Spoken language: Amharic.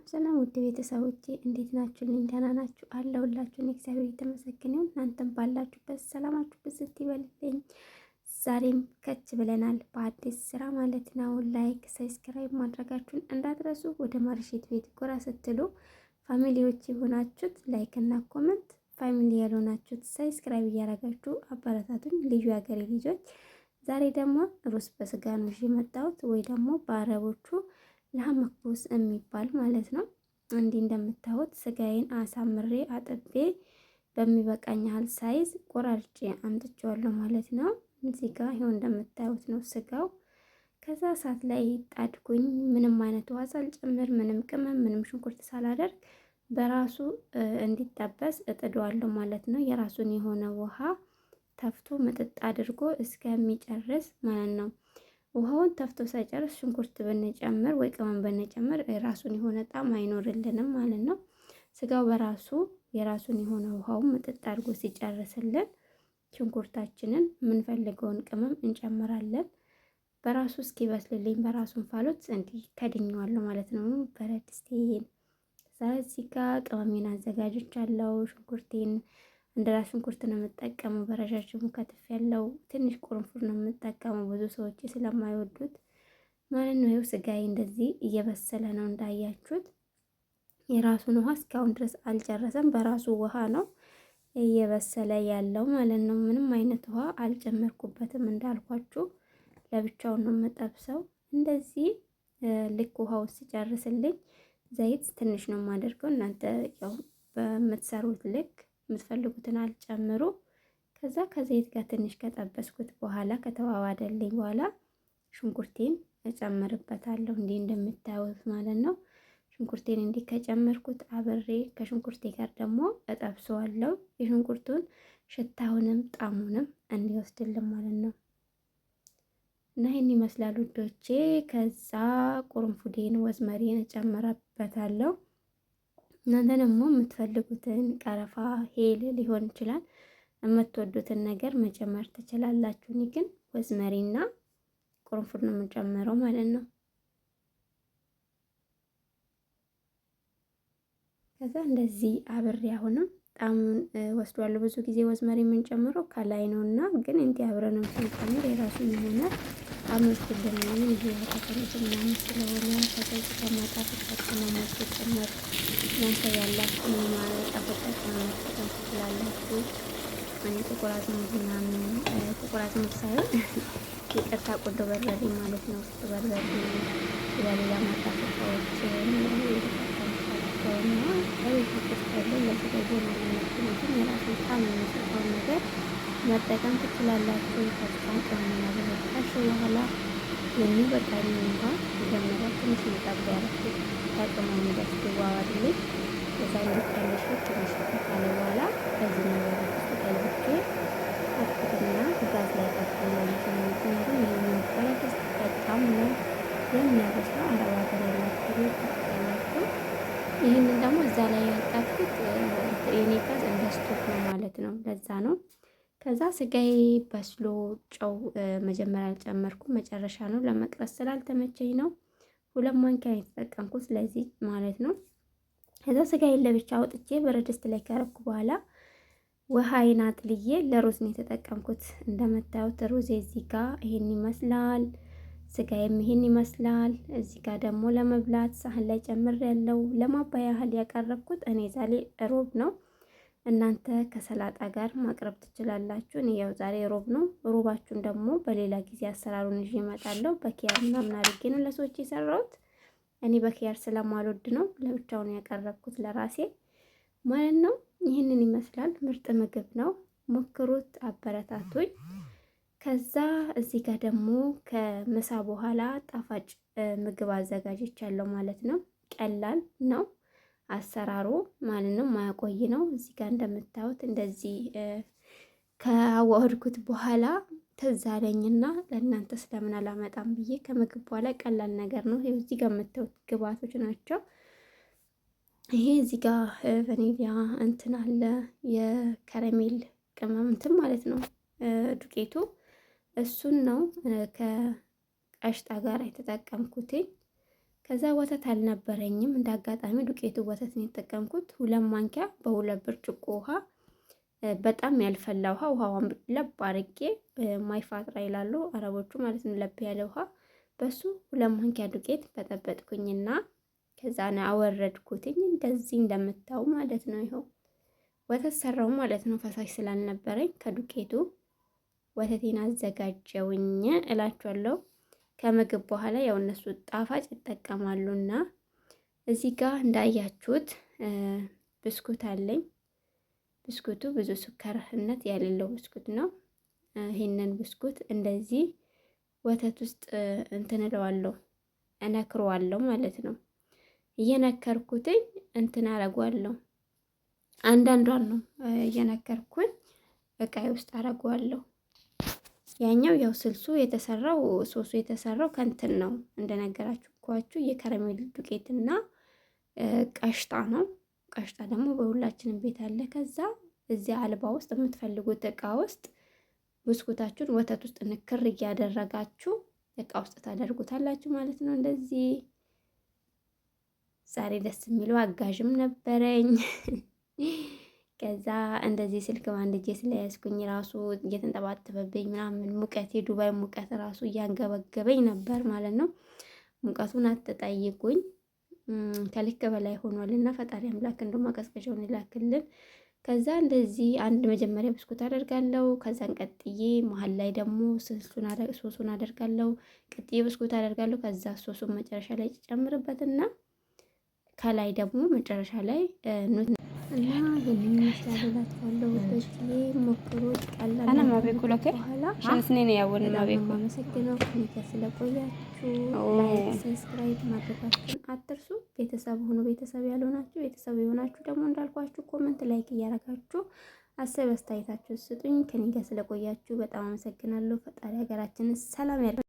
ሰላም ውድ ቤተሰቦቼ እንዴት ናችሁ? ደህና ናችሁ? አለሁላችሁ። እግዚአብሔር የተመሰገነ ይሁን። እናንተም ባላችሁበት ሰላማችሁ ብዝት ይበልልኝ። ዛሬም ከች ብለናል በአዲስ ስራ ማለት ነው። like subscribe ማድረጋችሁን እንዳትረሱ። ወደ ማርሼት ቤት ጎራ ስትሉ family ዎች የሆናችሁት like እና comment፣ family ያልሆናችሁት subscribe እያደረጋችሁ አበረታቱኝ። ልዩ የሀገሬ ልጆች ዛሬ ደግሞ ሩዝ በስጋ ነው ይዤ የመጣሁት ወይ ደግሞ በአረቦቹ لحم مكبوس የሚባል ማለት ነው። እንዲህ እንደምታዩት ስጋዬን አሳምሬ አጥቤ በሚበቃኝ ያህል size ቆራርጬ አምጥቼዋለሁ ማለት ነው። እዚህ ጋር ይኸው እንደምታዩት ነው ስጋው። ከዛ እሳት ላይ ጣድኩኝ። ምንም አይነት ውሃ ሳልጨምር፣ ምንም ቅመም፣ ምንም ሽንኩርት ሳላደርግ በራሱ እንዲጠበስ እጥደዋለሁ ማለት ነው። የራሱን የሆነ ውሃ ተፍቶ ምጥጥ አድርጎ እስከሚጨርስ ማለት ነው። ውሃውን ተፍቶ ሳይጨርስ ሽንኩርት ብንጨምር ወይ ቅመም ብንጨምር የራሱን የሆነ ጣዕም አይኖርልንም ማለት ነው። ስጋው በራሱ የራሱን የሆነ ውሃውን ምጥጥ አድርጎ ሲጨርስልን ሽንኩርታችንን የምንፈልገውን ቅመም እንጨምራለን። በራሱ እስኪበስልልኝ በራሱ እንፋሎት እንዲህ ከድኜዋለሁ ማለት ነው። ብረት ድስቴን እዚህ ጋር ቅመሜን አዘጋጅቻለሁ። ሽንኩርቴን እንደራስ ሽንኩርት ነው የምጠቀመው። በረዣዥሙ ከትፍ ያለው ትንሽ ቁርንፉድ ነው የምጠቀመው ብዙ ሰዎች ስለማይወዱት ማለት ነው። ይኸው ስጋዬ እንደዚህ እየበሰለ ነው እንዳያችሁት። የራሱን ውሃ እስካሁን ድረስ አልጨረሰም። በራሱ ውሃ ነው እየበሰለ ያለው ማለት ነው። ምንም አይነት ውሃ አልጨመርኩበትም እንዳልኳችሁ ለብቻው ነው የምጠብሰው። እንደዚህ ልክ ውሃው ሲጨርስልኝ ዘይት ትንሽ ነው የማደርገው። እናንተ ያው በምትሰሩት ልክ የምትፈልጉትን አልጨምሩ። ከዛ ከዘይት ጋር ትንሽ ከጠበስኩት በኋላ ከተዋዋደልኝ በኋላ ሽንኩርቴን እጨምርበታለሁ። እንዲህ እንደምታዩት ማለት ነው። ሽንኩርቴን እንዲህ ከጨመርኩት አብሬ ከሽንኩርቴ ጋር ደግሞ እጠብሰዋለሁ። የሽንኩርቱን ሽታውንም ጣሙንም እንዲወስድልን ማለት ነው። እና ይህን ይመስላል ውዶቼ። ከዛ ቁርንፉዴን ወዝመሪን እጨምርበታለሁ። እናንተ ደግሞ የምትፈልጉትን ቀረፋ፣ ሄል ሊሆን ይችላል የምትወዱትን ነገር መጨመር ትችላላችሁ። እኔ ግን ወዝመሪና ቁርንፉድ ነው የምጨምረው ማለት ነው። ከዛ እንደዚህ አብሬ አሁንም ጣሙን ወስዷለሁ። ብዙ ጊዜ ወዝመሪ የምንጨምረው ከላይ ነው እና ግን እንዲህ አብረንም ስንጨምር የራሱን የሆነ ጣም ይወስድልናል። ይሄ ተቀምጦ ምናምን ስለሆነ ከዛ ማጣፈጫ ቅመሞች ጭምር እናንተ ያላችሁን ማጣፈጫ ቅመም መጠቀም ትችላላችሁ። እኔ ጥቁር አዝሙድ ምናምን ጥቁር አዝሙድ ሳይሆን ይቅርታ፣ ቁንዶ በርበሬ ማለት ነው። ቁንዶ በርበሬ ሌላ ማጣፈጫዎችን የተጠቀምኳቸውና ከቤት ውስጥ ያለው ለስጋ ምክንያቱም የራሱን ጣዕም የሚሰጠውን ነገር መጠቀም ትችላላችሁ። ከዛ ቅመም ካደረጋችሁ በኋላ የሚበቃኝ ውሃ መጀመሪያ ትንሽ መጠብ ያደረኩት ከቅመሙ ጋር ሲዋሃድልኝ ከዛ እንዲቀልሽ ትንሽ ካለ በኋላ በዚህኛው ብረት ድስት ገልብጬ አጥኩትና ጋዝ ላይ ጣድኩኝ ማለት ነው። ምክንያቱም ይሄኛው ብረት ድስት በጣም ነው የሚያበስለው። አረብ ሀገር ያላችሁ ታውቃላችሁ። ይህንን ደግሞ እዛ ላይ ያጣኩት የኔ ጋዝ እንደ ስቶክ ነው ማለት ነው። ለዛ ነው። ከዛ ስጋዬ በስሎ ጨው መጀመሪያ አልጨመርኩም፣ መጨረሻ ነው ለመቅረጽ ስላልተመቸኝ ነው። ሁለት ማንኪያ የተጠቀምኩት ስለዚህ ማለት ነው። ከዛ ስጋዬን ለብቻ አውጥቼ ብረት ድስት ላይ ካረኩ በኋላ ውሃዬን አጥልዬ ለሩዝ ነው የተጠቀምኩት። እንደምታዩት ሩዜ እዚህ ጋር ይሄን ይመስላል። ስጋዬም ይሄን ይመስላል። እዚህ ጋር ደግሞ ለመብላት ሳህን ላይ ጨምር ያለው ለማባያ ያህል ያቀረብኩት እኔ ዛሬ ሮብ ነው። እናንተ ከሰላጣ ጋር ማቅረብ ትችላላችሁ። እኔ ያው ዛሬ ሮብ ነው። ሮባችሁን ደግሞ በሌላ ጊዜ አሰራሩን ይዤ እመጣለሁ። በኪያር ምናምን አድርጌ ነው ለሰዎች የሰራሁት። እኔ በኪያር ስለማልወድ ነው ለብቻው ነው ያቀረብኩት ለራሴ ማለት ነው። ይህንን ይመስላል። ምርጥ ምግብ ነው። ሞክሩት፣ አበረታቱኝ። ከዛ እዚህ ጋር ደግሞ ከምሳ በኋላ ጣፋጭ ምግብ አዘጋጅቻለሁ ማለት ነው። ቀላል ነው አሰራሩ ማለት ነው። ማያቆይ ነው። እዚህ ጋር እንደምታዩት እንደዚህ ከአዋህድኩት በኋላ ትዝ አለኝና ለእናንተ ስለምን አላመጣም ብዬ ከምግብ በኋላ ቀላል ነገር ነው። እዚህ ጋር የምታዩት ግብአቶች ናቸው። ይሄ እዚህ ጋር ቫኒሊያ እንትን አለ የ caramel ቅመም እንትን ማለት ነው ዱቄቱ እሱን ነው ከ قشطة ጋር የተጠቀምኩትኝ። ከዛ ወተት አልነበረኝም። እንደ አጋጣሚ ዱቄቱ ወተት ነው የተጠቀምኩት። 2 ማንኪያ በ2 ብርጭቆ ውሃ፣ በጣም ያልፈላ ውሃ፣ ውሃዋን ለብ አርጌ፣ ماي فاترة ይላሉ አረቦቹ ማለት ነው። ለብ ያለ ውሃ በሱ 2 ማንኪያ ዱቄት በጠበጥኩኝና ከዛ አወረድኩትኝ እንደዚህ እንደምታው ማለት ነው። ይኸው ወተት ሰራው ማለት ነው። ፈሳሽ ስላልነበረኝ ከዱቄቱ ወተቴን አዘጋጀውኝ እላችኋለሁ። ከምግብ በኋላ ያው እነሱ ጣፋጭ ይጠቀማሉና እዚህ ጋር እንዳያችሁት ብስኩት አለኝ። ብስኩቱ ብዙ ስኳርነት የሌለው ብስኩት ነው። ይህንን ብስኩት እንደዚህ ወተት ውስጥ እንትን እለዋለሁ፣ እነክረዋለሁ ማለት ነው። እየነከርኩትኝ እንትን አረጓለሁ። አንዳንዷን ነው እየነከርኩኝ እቃዬ ውስጥ አረጓለሁ። ያኛው ያው ስልሱ የተሰራው፣ ሶሱ የተሰራው ከእንትን ነው እንደነገራችኋችሁ የ caramel ዱቄትና قشطة ነው። قشطة ደግሞ በሁላችንም ቤት አለ። ከዛ እዚያ علبة ውስጥ የምትፈልጉት እቃ ውስጥ ብስኩታችሁን ወተት ውስጥ ንክር እያደረጋችሁ እቃ ውስጥ ታደርጉታላችሁ ማለት ነው። እንደዚህ ዛሬ ደስ የሚለው አጋዥም ነበረኝ። ከዛ እንደዚህ ስልክ በአንድ እጄ ስለያዝኩኝ ራሱ እየተንጠባጠበብኝ ምናምን ሙቀት፣ የዱባይ ሙቀት ራሱ እያንገበገበኝ ነበር ማለት ነው። ሙቀቱን አትጠይቁኝ፣ ከልክ በላይ ሆኗል። እና ፈጣሪ አምላክ እንደው ማቀዝቀዣውን ይላክልን። ከዛ እንደዚህ አንድ መጀመሪያ ብስኩት አደርጋለሁ። ከዛን ቀጥዬ መሀል ላይ ደግሞ ሶሱን አደርጋለሁ። ቀጥዬ ብስኩት አደርጋለሁ። ከዛ ሶሱን መጨረሻ ላይ ጨምርበትና ከላይ ደግሞ መጨረሻ ላይ እና ይህንን ይመስላል እላችኋለሁ። ውዶችዬ ሞክሩት። ቀላል በኋላ አመሰግነው ከኔ ስለቆያችሁ like፣ subscribe ማድረጋችሁን አትርሱ። ቤተሰብ ሁኑ። ቤተሰብ ያልሆናችሁ፣ ቤተሰብ የሆናችሁ ደግሞ እንዳልኳችሁ comment፣ like እያደረጋችሁ አሰብ አስተያየታችሁ ስጡኝ። ከኔ ጋር ስለቆያችሁ በጣም አመሰግናለሁ። ፈጣሪ ሀገራችንን ሰላም ያድርግ።